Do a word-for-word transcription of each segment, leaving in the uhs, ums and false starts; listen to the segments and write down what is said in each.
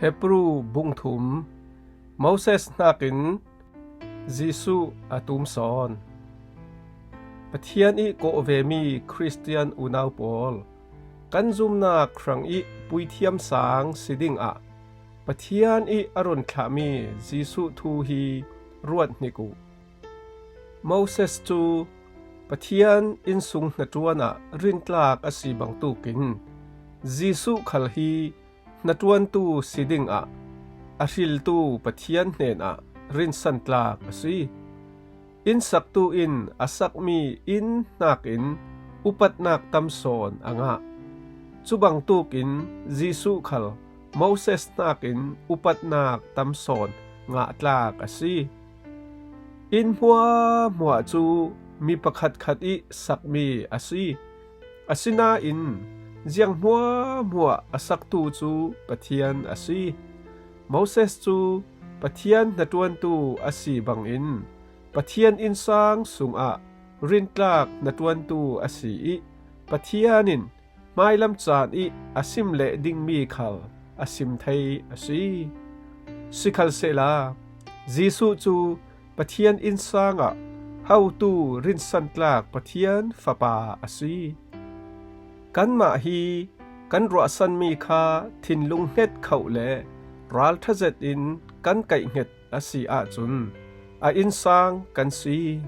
Hebru bung thum. Moses hnakin Jesuh a tum sawn. Pathian ih kawh vemi Khristian unau pawl, kan zumnak hrangih puithiam sang si dingah Pathian ih a run thlahmi Jesuh thu hi ruat hnik uh. Moses cu Pathian innsung hnaṭuan ah rintlak a si bangtukin Jesuh khal hi hnaṭuantu si dingah a hriltu Pathian hnenah rinsantlak a si. Innsaktu in a sakmi inn hnakin upatnak tam sawn a ngah. Cu bangtukin Jesuh khal Moses hnakin upatnak tam sawn ngahtlak a si. Inn hmuahhmuah cu mi pakhatkhat ih sakmi a si. Asinain ziang hmuahhmuah a saktu cu Pathian a si. Moses cu Pathian hnaṭuantu a si bangin Pathian innsang sungah rintlak hnaṭuantu a si ih Pathian in hmailam caan ih a sim leh dingmi khal a sim thei a si. Sikhalsehla Jesuh cu Pathian innsang ah hotu rinsantlak Pathian Fapa a si. Kanmah hi kan ruahsanmi kha thinlung hnget khoh le ralṭha zetin kan kaihhnget a si ahcun a innsang kan si.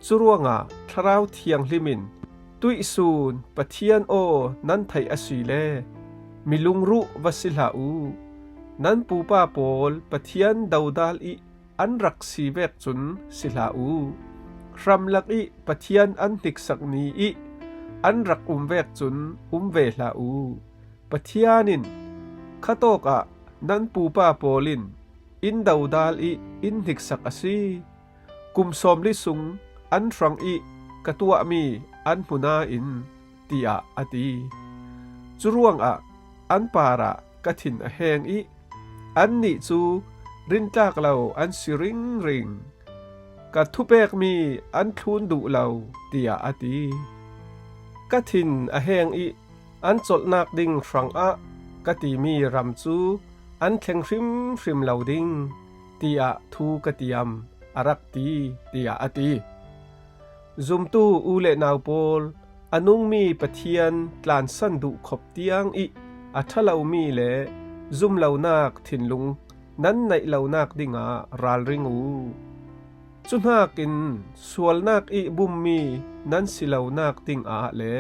Curuangah Thlarau Thianghlim in, "Tuihsun Pathian aw nan theih asile mi lungruh va si hlah uh. Nan pupa pawl Pathian dodal ih an rak si vek cun si hlah uh. Hramlak ih Pathian an hniksak ni ih an rak um vek cun um ve hlah uh. Pathian in khatawkah nan pupa pawl in in dodal ih in hniksak a si. Kum sawmli sung an hrangih ka tuahmi an hmu nain," tiah a ti. Curuangah an parah ka thin a heng ih, "Annih cu rintlak lo an si ringring. Ka thupekmi an thlun duh lo," tiah a ti. Ka thin a heng ih, "An colhnak ding hrangah ka timi ram cu an thleng hrimhrim lo ding, tiah thu ka tiam," a rak ti, tiah a ti. Zumtu u le nau pawl, a nungmi Pathian tlansan duh khop tiang ih a ṭha lomi le zumlonak thinlung nan neih lonak dingah ralring uh. Cuhnakin sualnak ih bummi nan si lonak dingah le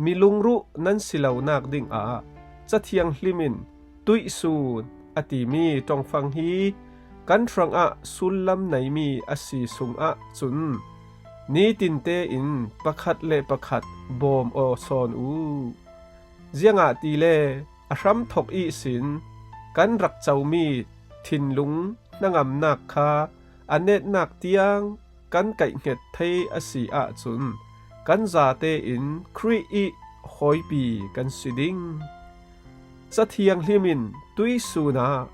mi lungruh nan si lonak dingah Ca Thianghlim in, "Tuihsun," a timi ṭongfang hi kan hrangah sullam neimi a si sungah cun nitin tein pakhat le pakhat bawm aw sawn uh. Ziangahtile a hramthok ihsin kan rak comi thinlung hnangamnak kha a netnak tiang kan kaihhnget thei a si ahcun kan zatein Khrih ih hawipi kan si ding. Ca Thianghlim in, "Tuihsun ah,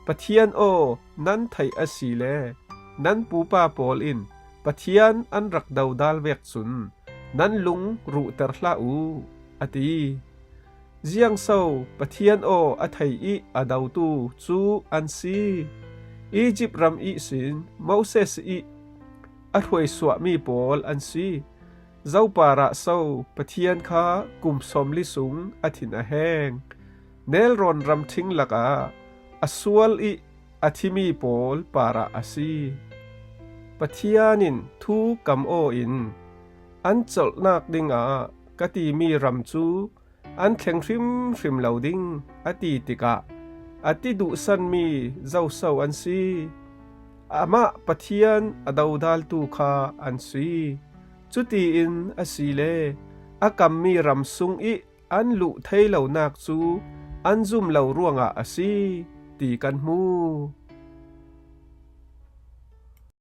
'Pathian aw, nan theih asile nan pupa pawl in Pathian an rak dodal vek cun nan lung ruhter hlah uh,' a ti. Ziangso Pathian aw a thei ih a dotu cu an si? Izipt ram ihsin Moses ih a hruaisuahmi pawl an si. Zo parah so Pathian kha kum sawmli sung a thin a heng? Nelrawn ramṭhing lakah a sual ih a thimi pawl parah a si. Pathian in thu kam aw in, 'An colhnak dingah ka timi ram cu an thleng hrimhrim lo ding,' a ti tikah a ti duhsanmi zoso an si? Amah Pathian a dodaltu kha an si. Cutiin asile a kammi ram sung ih an luh thei lonak cu an zum lo ruangah a si, ti kan hmu.